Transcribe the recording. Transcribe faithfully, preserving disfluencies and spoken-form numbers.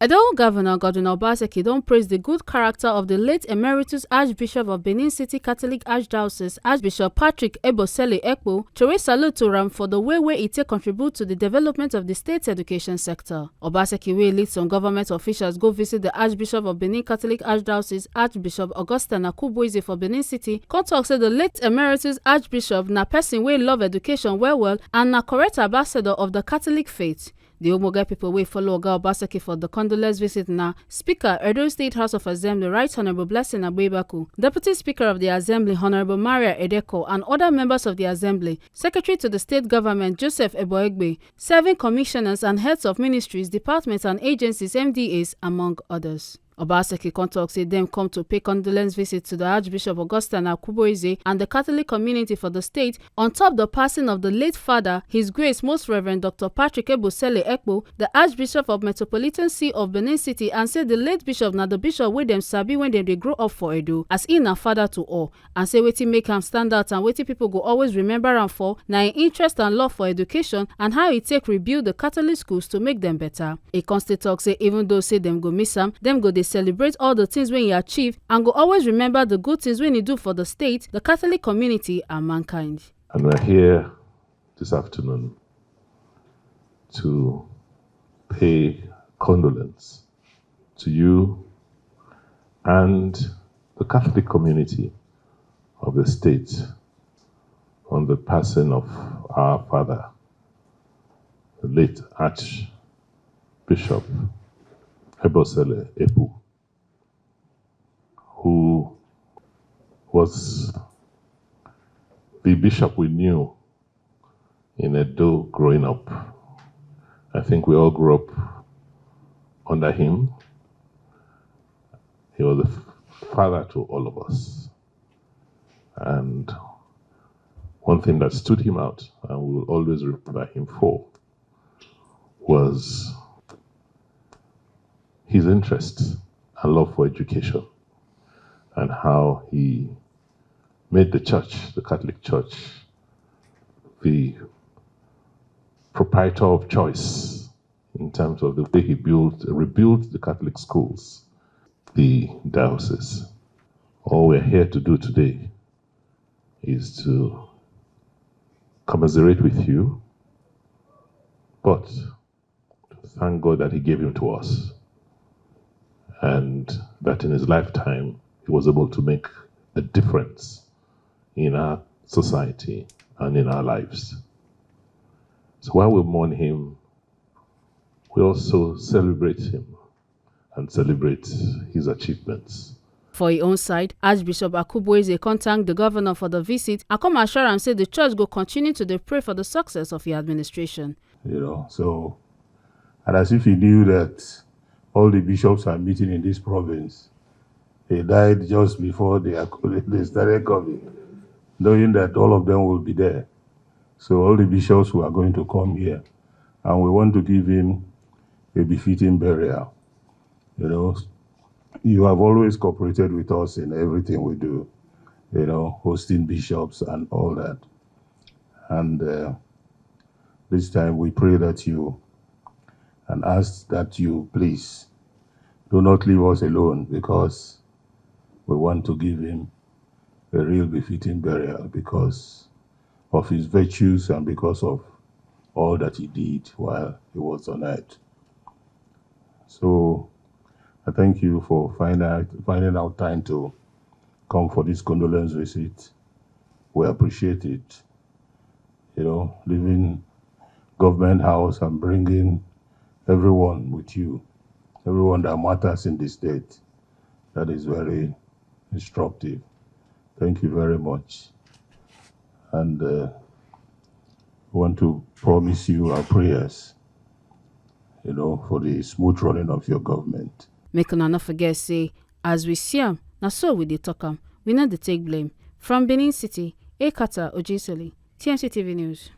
Edo Governor Godwin Obaseki don praise the good character of the late Emeritus Archbishop of Benin City Catholic Archdiocese, Archbishop Patrick Ebosele Ekpo, to raise salute to am for the way wey e take contribute to the development of the state education sector. Obaseki, wey lead some government officials go visit the Archbishop of Benin Catholic Archdiocese, Archbishop Augustine Akubueze for Benin City, come talk say the late Emeritus Archbishop na person wey love education well well and na correct ambassador of the Catholic faith. The ogbonge people wey follow Oga Obaseki for the condolence visit na Speaker, Edo State House of Assembly, Right Honorable Blessing Agbebaku, Deputy Speaker of the Assembly, Honorable Maria Edeko, and other members of the Assembly, Secretary to the State Government, Joseph Eboegbe, serving commissioners and heads of ministries, departments, and agencies, M D As, among others. Obaseki come talk say dem come to pay condolence visit to the Archbishop Augustine Akubueze and the Catholic community for the state on top the passing of the late father, His Grace Most Reverend Doctor Patrick Ebosele Ekpo, the Archbishop of Metropolitan See of Benin City, and say the late bishop na the bishop wey dem sabi when dem dey grow up for Edo, as he na father to all, and say wetin make am stand out and wetin people go always remember am for na im interest and love for education and how e take rebuild the Catholic schools to make dem better. E come still talk say even though say dem go miss am, dem go dey celebrate all the things wey e achieve and go always remember the good things wey e do for the state, the Catholic community, and mankind. And we're here this afternoon to pay condolence to you and the Catholic community of the state on the passing of our father, the late Archbishop Ebosele Epu, who was the bishop we knew in Edo growing up. I think we all grew up under him. He was a father to all of us. And one thing that stood him out, and we will always remember him for, was his interest and love for education and how he made the church, the Catholic Church, the proprietor of choice in terms of the way he built, rebuilt the Catholic schools, the diocese. All we're here to do today is to commiserate with you, but thank God that he gave him to us, and that in his lifetime he was able to make a difference in our society and in our lives. So while we mourn him, we also celebrate him and celebrate his achievements. For his own side, Archbishop Akubueze come thank the governor for the visit and come assure am say the church go continue to dey pray for the success of his administration. You know, so, and as if he knew that all the bishops are meeting in this province, he died just before they, are, they started coming, knowing that all of them will be there. So all the bishops who are going to come here, and we want to give him a befitting burial. You know, you have always cooperated with us in everything we do, you know, hosting bishops and all that. And uh, this time we pray that you and ask that you please do not leave us alone, because we want to give him a real befitting burial because of his virtues and because of all that he did while he was on earth. So I thank you for finding out, finding out time to come for this condolence visit. We appreciate it. You know, leaving government house and bringing everyone with you, everyone that matters in the state. That is very instructive. Thank you very much. And uh, we want to promise you our prayers, you know, for the smooth running of your government. Make una no forget say, as we see am, na so we dey talk am. We no dey take blame. From Benin City, Ekata Ojisoli, T M C T V News.